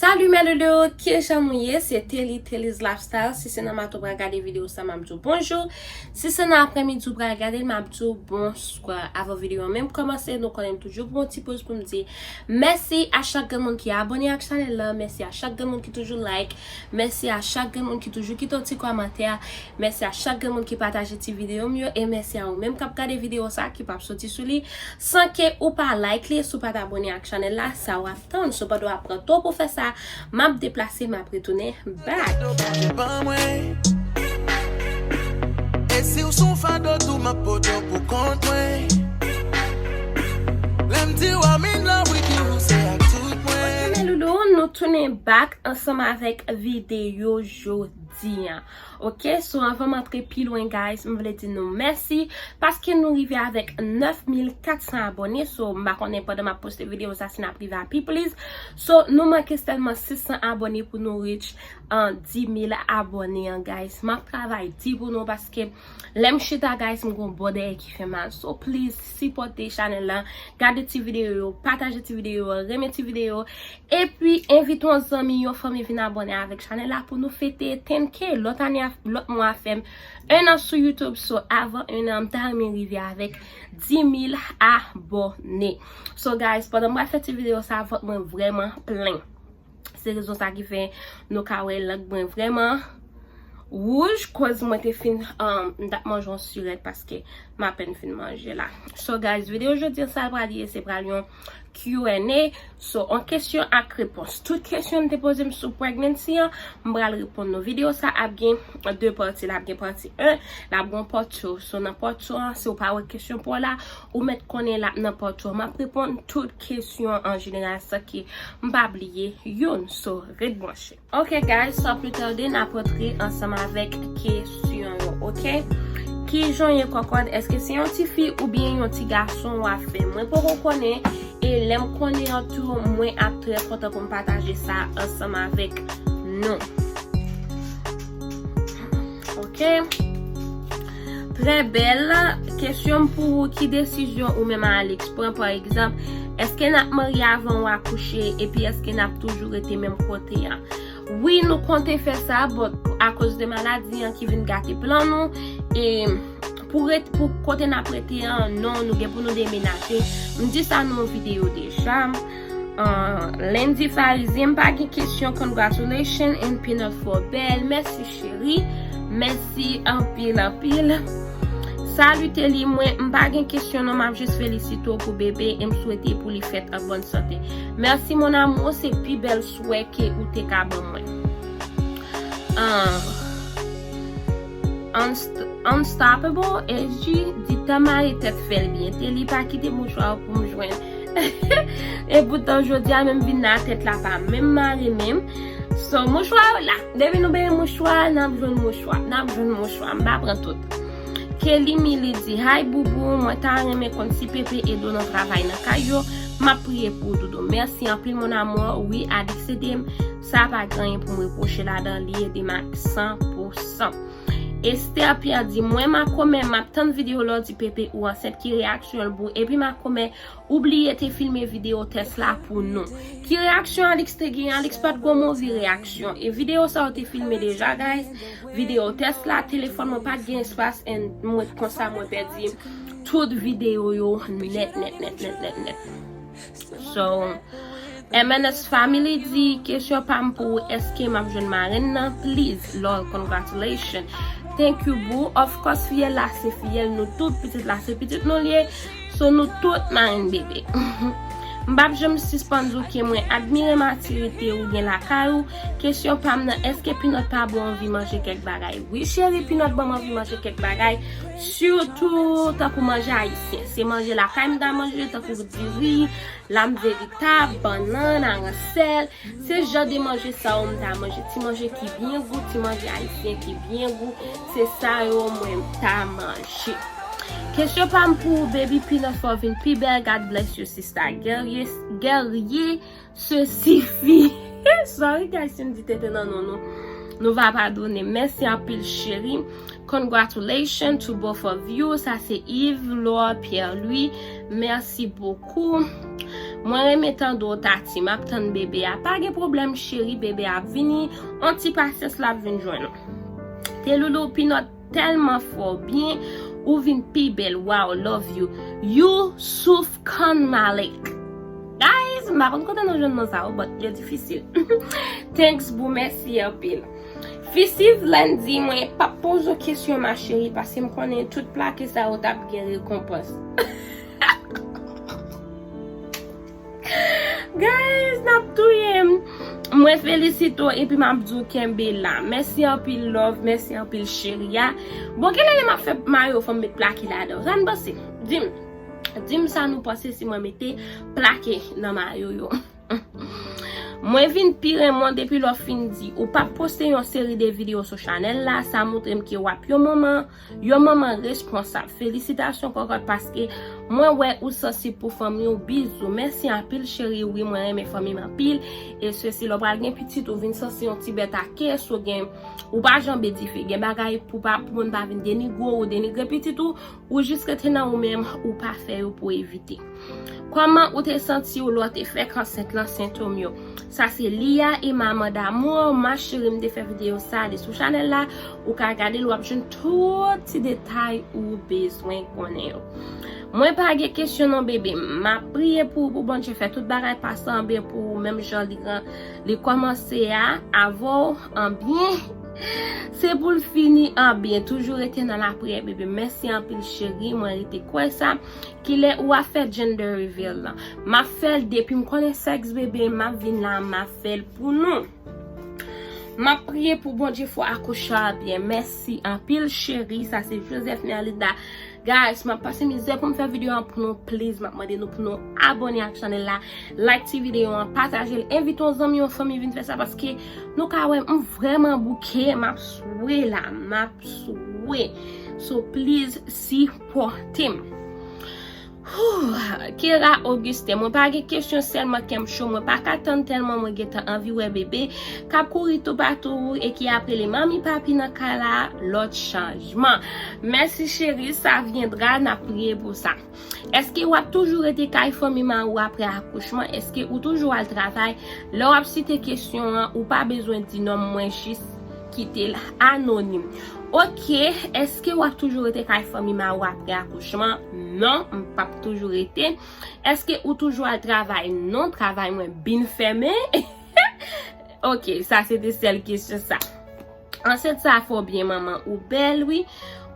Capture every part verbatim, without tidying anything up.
Salut mes loulous, kijan nou ye? Se Telly, Telly's Lifestyle. Si se nan maten ou pral gade videyo sa, m ap di w bonjou. Si se nan aprèmidi ou pral gade l, m ap di w bonswa. Avan videyo an menm kòmanse, nou konnen m toujou pran yon ti poz pou m di mèsi a chak grenn moun ki abòne ak chanèl la, mèsi a chak grenn moun ki toujou like, mèsi a chak grenn moun ki toujou kite yon ti kòmantè, mèsi a chak grenn moun ki pataje ti videyo m yo, e mèsi a ou menm k ap gade videyo sa ki p ap soti sou li san ke ou pa like li, si w pa t abòne ak chanèl la, sa w ap tann. So, pandan w ap pran tan w pou fè sa, m ap deplase, m ap retounen back. Bondye ban mwen. E si w sou fado tou, m ap pote w pou kont mwen. Lè m di w I'm in love with you, se ak tout mwen. Mes loulous, nou tounen back ansanm avèk videyo jodi a. Ok, so anvan m antre pi lwen, guys, m vle di nou mèsi paske nou rive avèk nèf mil kat san abòne. So, m pa konnen pandan m ap poste videyo sa si n ap rive a pi plis. So, nou manke sèlman sis san abòne pou nou reach an dis mil abòne an, guys. M ap travay di pou nou paske lè m chita, guys, m gon bò dèyè ki fè mal. So, please, sipòte chanèl la. Gade ti videyo yo, pataje ti videyo yo, renmen ti videyo yo. Epi, envite yon zanmi, yon fanmi vin abòne avèk chanèl la pou nou fete ten K. Lòt ane, a- lòt mwa a fè m en an sou YouTube. So, avan en an, m ta renmen rive avèk dis mil abòne. So, guys, pandan m pral fè ti videyo sa, vant mwen vrèman plen. Se rezon sa ki fè nou ka wè lang mwen vrèman wouj, koz mwen te fin, um, m t ap manje yon sirèt paske m apèn fin manje la. So, guys, videyo jodi an, sa l pral ye, se pral yon Q and A. So, yon kesyon ak repons. Tout kesyon n te poze m sou pregnancy an, m pral reponn nou. Videyo sa ap gen de pati. L ap gen pati en, l ap gen pati de. So, nan pati de an, si w pa wè kesyon pa w la, ou mèt konnen l ap nan pati de. M ap reponn tout kesyon an jeneral san ke m pa bliye youn. So, ret branche. Ok, guys, san pli tade, n ap rantre ansanm avèk kesyon yo, ok? Kijan w ye, kòkòt? Èske se yon ti fi oubyen yon ti gason w ap fè? Mwen poko konnen, e lè m konnen an tou, mwen ap trè kontan pou m pataje sa ansanm avèk nou. Ok? Trè bèl. Kesyon m pou ou, ki desizyon ou menm a Alex pran, pa egzanp, èske n ap marye avan w akouche, epi èske n ap toujou rete menm kote a? Wi, nou konte fè sa, but akoz de maladi an ki vin gate plan nou, e pou ret, pou kote n ap rete an, non, nou gen pou nou demenaje. M di sa nan yon videyo deja. Ah, Lendi Farizyen, m pa gen kesyon, congratulations and peanut for bèl. Mèsi cheri. Mèsi anpil, anpil. Salut Telly, mwen m pa gen kesyon non, m ap jis felisite w pou bebe e m swete pou li fèt an bòn sante. Mèsi mon amour, se pi bèl swè ke ou te ka ban mwen. Ah, Unst- Unstoppable S G di tan mare tèt fè l byen. Telly pa kite mouchwa pou m jwenn. E poutan jodi a menm vin la tèt la pa menm mare menm. So mouchwa yo la. Depi nou benyen mouchwa, n ap jwenn mouchwa. N ap jwenn mouchwa. M pa pran tout. Kelly Milly di, hi boubou, mwen ta renmen konn si Pepe ede w nan travay nan kay yo. M ap priye pou ou doudou. Mèsi anpil mon amour. Wi, Alex ede m. Sa pa gen anyen pou m repwoche ladan, li ede m ak san pou san. Esther Pierre di, mwen makomè, m ap tann videyo lè w di Pepe ou ansent, ki reyaksyon l pou ou? Epi makomè, ou bliye te filme videyo tès la pou nou. Ki reyaksyon Alex te gen? Alex pa t gon move reyaksyon. E videyo sa yo te filme deja, guys. Videyo tès la, telefòn mwen pa t gen espas, and mwen konsa mwen pèdi tout videyo yo nèt, nèt, nèt, nèt, nèt, nèt. So, M N S Family di, kesyon pa m pou ou, èske m ap jwenn marenn nan? Please, lol, congratulations. Thank you, boo. Of course, fiyèl la se fiyèl nou tout, pitit la se pitit nou l ye. So, nou tout marenn bebe. M p ap janm sispann di w ke mwen admire matirite ou gen lakay ou. Kesyon pa m nan, èske Pinòt pa ba w anvi manje kèk bagay? Wi, cheri, Pinòt ban m anvi manje kèk bagay. Sitou, tankou manje ayisyen. Se manje lakay m ta manje, tankou diri, lam veritab, bannann, aransèl. Se jan de manje sa yo m ta manje. Ti manje ki byen gou, ti manje ayisyen ki byen gou. Se sa yo mwen m ta manje. Kesyon pa m pou ou, baby, Pinòt fè w vin pi bèl. God bless you, sista. Guerrier, guerrier se sifi. Sorry, guys, si m di tenten nan non nou. Nou va padone. Mèsi anpil, cheri. Congratulations to both of you. Sa se Yves Laure Pierre Louis. Mèsi bokou. Mwen renmen tande w, Tati. M ap tann bebe a. Pa gen pwoblèm, cheri, bebe a ap vini. On ti pasyans, l ap vin jwenn ou. Teloulou Pinot tèlman fè w byen, ou vin pi bèl. Wow, love you. Youssouf Khan Malik. Guys, m pa konn kote nou jwenn non sa yo, but yo difisil. Thanks boo, mèsi anpil. Fisiv Landy, mwen p ap poze w kesyon, ma chérie, paske m konnen tout plake sa yo t ap gen rekonpans. Guys, n ap touye m. Mwen felisite w epi m ap di w kenbe la. Mèsi anpil love, mèsi anpil cheri a. Bon, genlè lè m ap fè mayo fò m met plake ladan. Sa n panse? Di m. Di m sa nou panse si mwen mete plake nan mayo yo. Mwen vin pi renmen w depi lè w fin di ou p ap poste yon seri de videyo sou chanèl la, sa montre m ke w ap yon manman, yon manman responsab. Felisitasyon kòkòt, paske mwen wè ou sansib pou fanmi w. Bizou. Mèsi anpil cheri, wi mwen renmen fanmi m anpil. E sesi lè w pral gen pitit ou vin sanse yon ti bèt a kè, si w gen, ou pa janbe dife. Gen bagay pou pa, pou moun pa vin denigre w ou denigre pitit ou, ou jis rete nan ou menm, ou pa fè yo pou evite. Kòman ou te santi w lè w te fèk ansent lan, sentòm yo? Sa se Lia e Maman Damour, ma chérie, m te fè videyo sa, li sou chanèl la, ou ka gade l, w ap jwenn tout ti detay ou bezwen konnen yo. Mwen pa gen kesyon non bebe, m ap priye pou ou, pou Bondye fè tout bagay pase an byen pou ou, menm jan li, li kòmanse a, avè w an byen. Se pou l fini an byen, toujou rete nan lapriyè bebe. Mèsi anpil cheri, mwen rete kwè sa. Kilè ou ap fè gender reveal lan? M ap fè l depi m konnen sèks bebe, m ap vin la, m ap fè l pou nou. M ap priye pou Bondye fè w akouche a byen. Mèsi anpil cheri, sa se Joseph Merlinda. Guys, m ap pase mizè pou m fè videyo an pou nou, please, m ap mande nou pou nou abòne ak chanèl la, like ti videyo an, pataje l, envite yon zanmi, yon fanmi vin fè sa, paske nou ka wè m vrèman bouke, m ap swe la, m ap swe. So please, sipòte m. Whew, Kera Augustin, mwen pa gen kesyon, sèlman kè m cho, mwen pa ka tann tèlman mwen gentan anvi wè bebe k ap kouri toupatou e ki ap rele manmi papi nan kay la, lòt chanjman. Mèsi cheri, ça viendra, n ap priye pou sa. Èske w ap toujou rete kay fanmi mari w apre akouchman? Èske ou toujou al travay? Lè w ap site kesyon an, ou pa bezwen di non, mwen jis kite l anonim. Oke, èske w ap toujou rete kay fanmi mari w apre akouchman? Non, m p ap toujou rete. Èske ou toujou al travay? Non, travay mwen byen fèmen. Oke, sa se te sèl kesyon sa. Ansent sa fè w byen manman, ou bèl wi.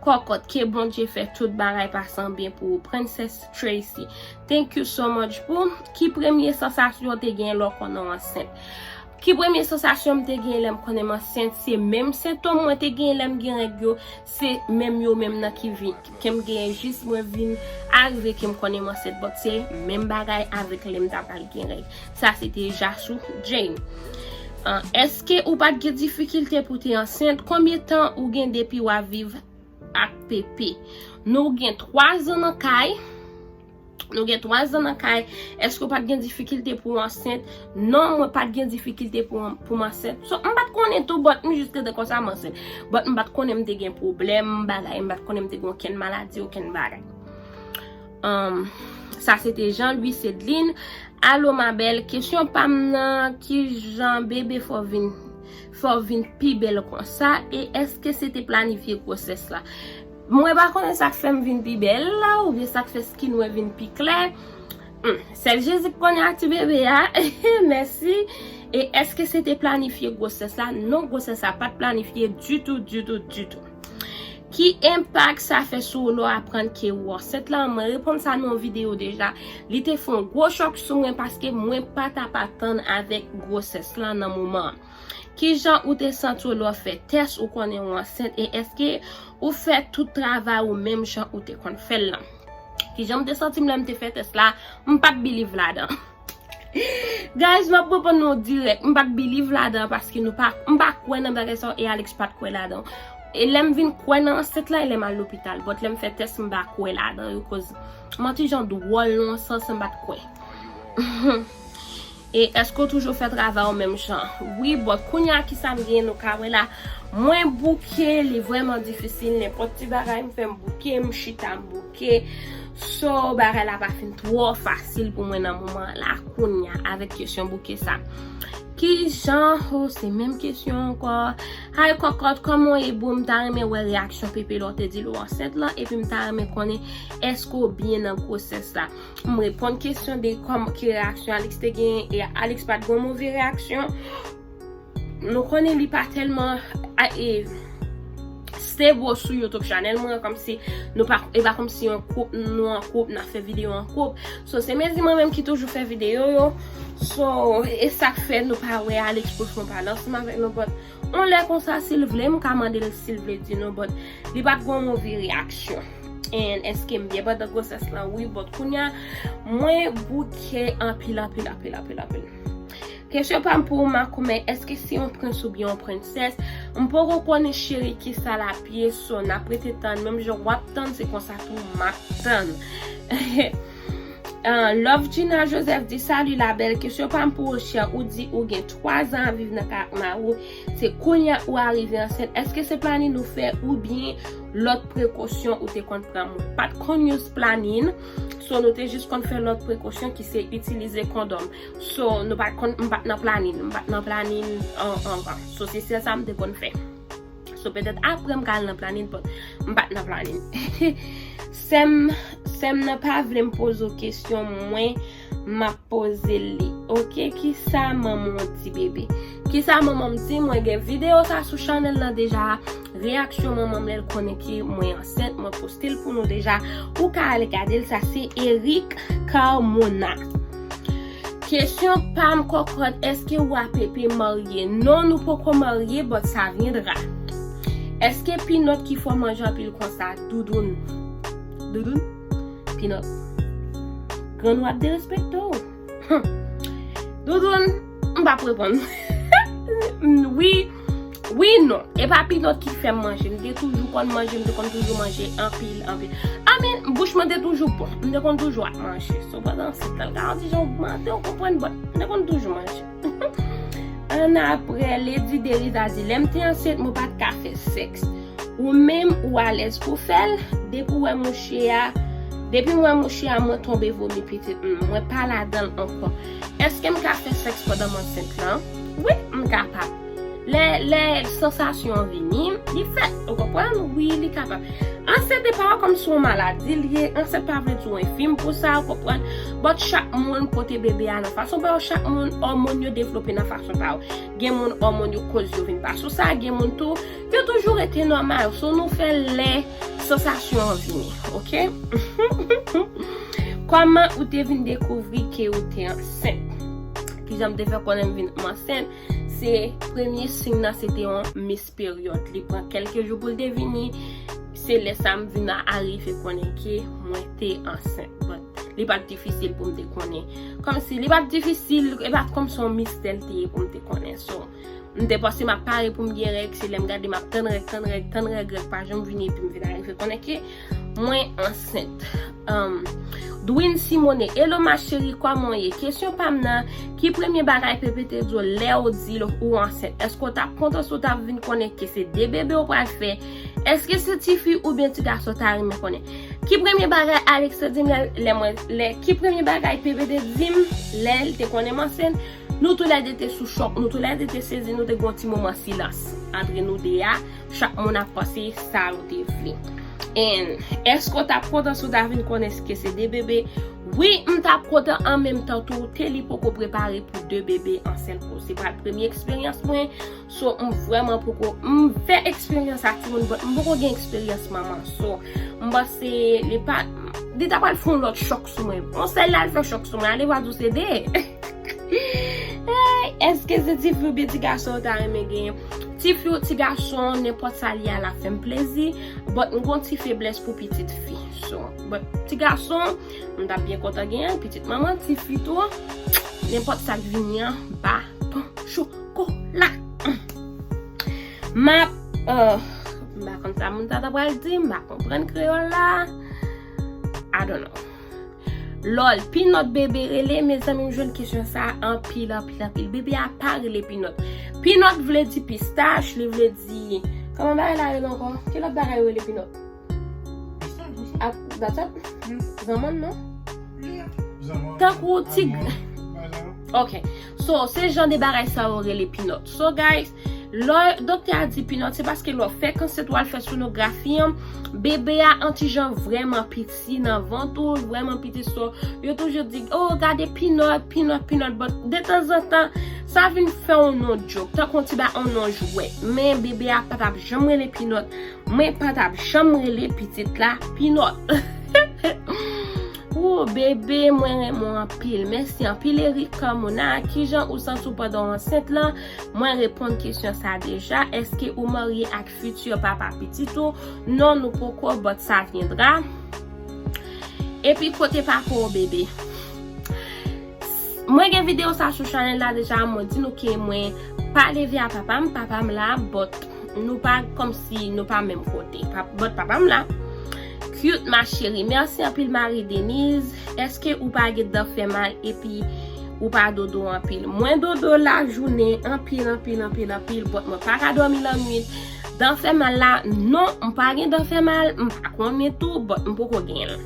Kòkòt, ke Bondye fè tout bagay pase an byen pou ou. Princess Tracy, thank you so much pou ki premye sansasyon w te gen lè w konnen w ansent? Ki premye sansasyon m te gen lè m konnen m ansent? Se menm sentòm mwen te gen lè m gen règ yo, se menm yo menm nan ki vin, ke m genyen jis mwen vin arive ke m konnen m ansent, but se menm bagay avèk lè m ta pral gen règ. Sa se te Jasou Jane. An, èske ou pa t gen difikilte pou te ansent? Konbyen tan ou gen depi w ap viv ak Pepe? Nou gen twa zan nan kay. Nou gen twa zan nan kay. Èske w pa t gen difikilte pou w ansent? Non, mwen pa t gen difikilte pou, pou m ansent. So, m pa t konnen tou, but m jis te konsa m ansent. But m pa t konnen m te gen pwoblèm, bagay, m pa t konnen m te gen okenn maladi, okenn bagay. Um, sa se te Jean Louis Cédeline. Alo ma belle, kesyon pa m nan, kijan bebe fè w vin, fè w vin pi bèl konsa? E èske se te planifye gwosès la? Mwen pa konnen sa k fè m vin pi bèl la, oubyen sa k fè skin mwen vin pi klè. Hmm, sèl Jezi k konnen ak ti bebe a. Mèsi. E èske se te planifye gwosès la? Non, gwosès la pa t planifye ditou, ditou, ditou. Ki enpak sa fè sou ou lè w aprann ke ou ansent la? Mwen reponn sa nan yon videyo deja. Li te fè yon gwo chòk sou mwen paske mwen pa t ap atann avèk gwosès lan nan moman an. Kijan ou te santi w lè w fè tès ou konnen ou ansent e èske ou fè tout travay ou menm jan ou te konn fè l lan? Kijan m te santi m lè m te fè tès la? M pa t believe ladan. Guys, m ap reponn nou dirèk. M pa t believe ladan paske nou pa, m pa kwè nan bagay sa yo e Alex pa t kwè ladan. E lè m vin kwè nan ansent la, e lè m al lopital. But lè m fè tès, m pa kwè ladan yo, koz m yon ti jan dwòl nan yon sans, m pa t kwè. E èske w toujou fè travay ou menm jan? Wi, but kounye a kisa m gen, nou ka wè la. Mwen bouke, li vrèman difisil, nenpòt ti bagay m fè m bouke, m chita m bouke. So, bagay la pa fin twò fasil pou mwen nan moman la, kounya, avèk kesyon bouke sa. Kijan, oh, se menm kesyon ankò. Hi, kòkòt, kòman w ye, boo? M ta renmen wè reyaksyon Pepe lè w te di l ou ansent lan, epi m ta renmen konnen èske w byen nan gwosès la. M reponn kesyon de kòm, ki reyaksyon Alex te gen, e Alex pa t gen yon move reyaksyon. Nou konnen li pa tèlman, a, e, stable sou YouTube channel mwen, kòmsi nou pa, e pa kòmsi yon koup, nou an koup, n ap fè videyo an koup. So, se mezi mwen menm ki toujou fè videyo yo. So, e sa k fè nou pa wè Alex pou l fè yon pale ansanm avèk nou, but yon lè konsa, si l vle, m ka mande l si l vle di nou, but li pa t gen yon move reyaksyon. And èske m byen pandan gwosès lan? Wi, but kounya, mwen bouke anpil, anpil, anpil, anpil, anpil. Kesyon pa m pou ou, Makoumè, èske se yon prens oubyen yon prensès? M poko konnen, cheri, kisa l ap ye, so n ap rete tann. Menm jan w ap tann, se konsa tou m ap tann. Ah, Love Gina Joseph di, "Salut la belle, kesyon pa m pou ou, chè, ou di ou gen twa zan ap viv nan kay ak mari w, se kounya ou arive ansent, èske se planin ou fè oubyen lòt prekosyon ou te konn pran?" M pa t konn use planin, so nou te jis konn fè lòt prekosyon ki se itilize kondòm. So, nou pa t konn, m pa t nan planin, m pa t nan planin an, anvan. So, se sèl sa m te konn fè. So, petèt apre m ka al nan planin, but m pa t nan planin. Sè m, sè m nan pa vle m poze w kesyon, mwen, m ap poze l li. Oke, kisa manman w di, bebe? Kisa manman m di? Mwen gen videyo sa sou channel lan deja. Reyaksyon manman m lè l konnen ke mwen ansent, mwen poste l pou nou deja. Ou ka al gade l, sa se Eric Carmona. Kesyon pa m, kòkòt, èske ou a Pepe marye? Non, nou poko marye, but ça viendra. Èske Pinòt ki fè w manje anpil konsa, Doudoun? Doudoun? Pinòt. Grann w ap derespekte w. Doudoun, m p ap reponn. Wi, wi, non. E pa Pinòt ki fè m manje. M te toujou konn manje, m te konn toujou manje anpil, anpil. I mean, bouch mwen te toujou bon. M te konn toujou ap manje. So, pandan se tan, ka di jan ogmante, ou konprann, but m te konn toujou manje. Annapre, Lady Deriza di, "Lè m te ansent, mwen pa t ka fè sèks." Ou menm, ou alèz pou fè l, depi w wè mouche a, depi m wè mouche a, mwen tonbe vomi pitit m, mwen pa ladan l ankò. Èske m ka fè sèks pandan m ansent lan? Wi, m kapab. Lè, lè sansasyon an vini, li fèt, ou konprann? Wi, li kapab. Ansent e pa kòmsi yon maladi l ye, ansent pa vle di w enfim pou sa, ou konprann? But chak moun pote bebe a nan fason pa yo, chak moun òmòn yo devlope nan fason pa yo. Gen moun òmòn yo koz yo vin pa sou sa, gen moun tou, yo toujou rete nòmal. So nou fè lè sansasyon an vini, oke? Kòman ou te vin dekouvri ke ou te ansent? Kijan m te fè konnen m vin ansent? Se premye siy nan, se te yon mis peryòd. Li pran kèlke jou pou l te vini. Se lè sa m vin a, arive konnen ke mwen te ansent. But li pa t difisil pou m te konnen. Kòmsi li pa t difisil, e pa t kòmsi yon mistè l te ye pou m te konnen. So, m te panse m ap pare pou m gen règ, se lè m gade m ap tann règ, tann règ, tann règ, règ pa janm vini, epi m vin arive konnen ke mwen ansent. Um, Dwin Simone, "Hello ma chérie, kòman w ye?" Kesyon pa m nan, ki premye bagay Pepe te di w lè w di l ou ansent? Èske w t ap kontan si w t ap vin konnen ke se de bebe w pral fè? Èske se tifi oubyen ti gason w ta renmen konnen? Ki premye bagay Alex te di m lè, lè mwen, lè, ki premye bagay Pepe te di m lè l te konnen m ansent? Nou toulède te sou chòk, nou toulède te sezi, nou te gen yon ti moman silans antre nou de a. Chak moun ap panse sa yo te vle. And èske w t ap kontan si w ta vin konnen ke se de bebe? Wi, m t ap kontan, an menm tan tou, te li poko prepare pou de bebe an sèl kou. Se pral premye eksperyans mwen. So, m vrèman poko, m fè eksperyans ak timoun, but m poko gen eksperyans manman. So, m panse li pa, li ta pral fè yon lòt chòk sou mwen. Yon sèl la l fè chòk sou mwen, ale w a di w se de. Ay, èske se tifi oubyen ti gason w ta renmen genyen? Tifi ou ti gason, nenpòt sa l ye a, l ap fè m plezi. But m gon ti feblès pou pitit fi. So, but ti gason, m t ap byen kontan genyen l, pitit manman, tifi tou. Nenpòt sa k vini an, baton chokola. M ap, euh, m pa konn sa moun sa ta pral di, m pa konprann kreyòl la. I don't know. Lòl, Pinòt bebe rele, mezanmi, m jwenn kesyon sa a anpil, anpil, anpil. Bebe a pa rele Pinòt. Pinòt vle di pistach, li vle di, kòman bagay la rele ankò? Ki lòt bagay yo rele Pinòt? Ap, that's it? Zanmann non. Tankou ti. Ok. So, se jan de bagay sa yo rele pinòt. So, guys, lè doktè a di pinòt, se paske lè w fèk ansent, w al fè sonografi an, bebe a an ti jan vrèman piti nan vant ou, vrèman piti. So, yo toujou di, oh, gade pinòt, pinòt, pinòt. But detanzantan, sa vin fè yon non joke, tankou yon ti ba yon non jwèt. Men bebe a pa t ap janm rele pinòt. Mwen pa t ap janm rele pitit la pinòt. Woo, bebe, mwen renmen w anpil. Mèsi anpil, Eric Carmona. Kijan ou santi w pandan w ansent lan? Mwen reponn kesyon sa deja. Èske ou marye ak fiti papa pitit ou? Non, nou poko, but ça viendra. Epi kote papa w, bebe? Mwen gen videyo sa sou chanèl la deja, mwen di nou ke mwen pa leve a papa m, papa m la, but nou pa kòmsi nou pa menm kote. Pa- But papa m la. Cute ma chérie. Mèsi anpil Marie Denise. Èske ou pa gen dan fè mal epi ou pa dodo anpil? Mwen dodo lajounen anpil, anpil, anpil, anpil, but mwen pa ka dòmi lannwit. Dan fè mal la, non, m pa gen dan fè mal, m pa konnen tou, but m poko gen l.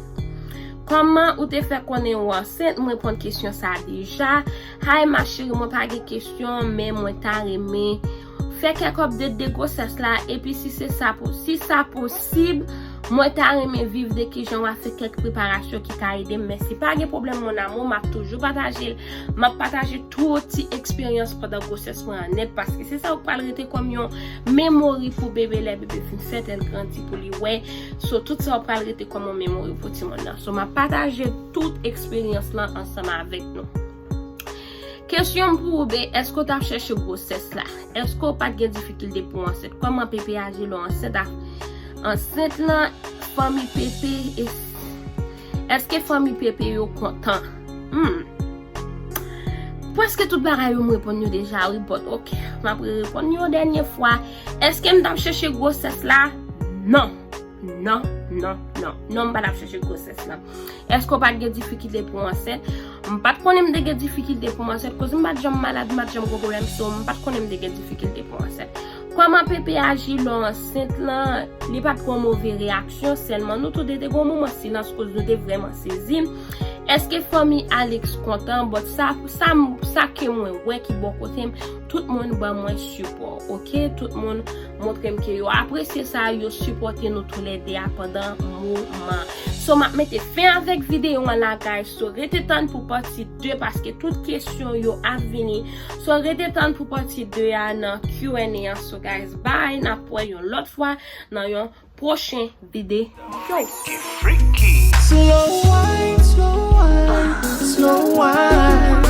Kòman ou te fè konnen ou ansent? Mwen reponn kesyon sa deja. Hi ma chérie, mwen pa gen kesyon, men mwen ta renmen fè kèk update de gwosès la, epi si se sa pou, si sa posib, mwen ta renmen viv de kijan w ap fè kèk preparasyon ki ka ede m. Mèsi, pa gen pwoblèm, mon amour, m ap toujou pataje l. M ap pataje tout ti eksperyans pandan gwosès mwen an nèt, paske se sa k pral rete kòm yon memory pou bebe, lè bebe fin fèt, lè l grandi pou li wè. So, tout sa yo pral rete kòm yon memory pou timoun nan. So, m ap pataje tout eksperyans lan ansanm avèk nou. Kesyon m pou ou, be, èske w t ap chèche gwosès la? Èske w pa t gen difikilte pou w ansent? Kòman Pepe aji lè w ansent a, ansent lan, fanmi Pepe, e, èske fanmi Pepe yo kontan? Hmm. Prèske tout bagay yo m reponn yo deja, wi, but ok, m ap reponn yo dènye fwa. Èske m t ap chèche gwosès la? Non. Non, non, non. Non, m pa t ap chèche gwosès lan. Èske w pa t gen difikilte pou w ansent? M pa t konnen m te gen difikilte pou m ansent, koz m pa t janm malad, m pa t janm gen pwoblèm, so m pa t konnen m te gen difikilte pou m ansent. Kòman Pepe aji lè w ansent lan? Li pa t gen yon move reyaksyon, sèlman nou tou de te gen yon moman silans, koz nou te vrèman sezi. Èske fanmi Alex kontan? But sa, sa, sa ke mwen wè ki bò kote m, tout moun ban mwen sipò, ok? Tout moun montre m ke yo apresye sa, yo sipòte nou toulède a pandan moman. So, m ap mete fen avèk videyo an la, guys. So, rete tann pou pati de, paske tout kesyon yo ap vini. So, rete tann pou pati de a nan Q and A an. So, guys, bye. N ap wè yon lòt fwa nan yon pwochen videyo. Slow wine, slow wine, slow wine.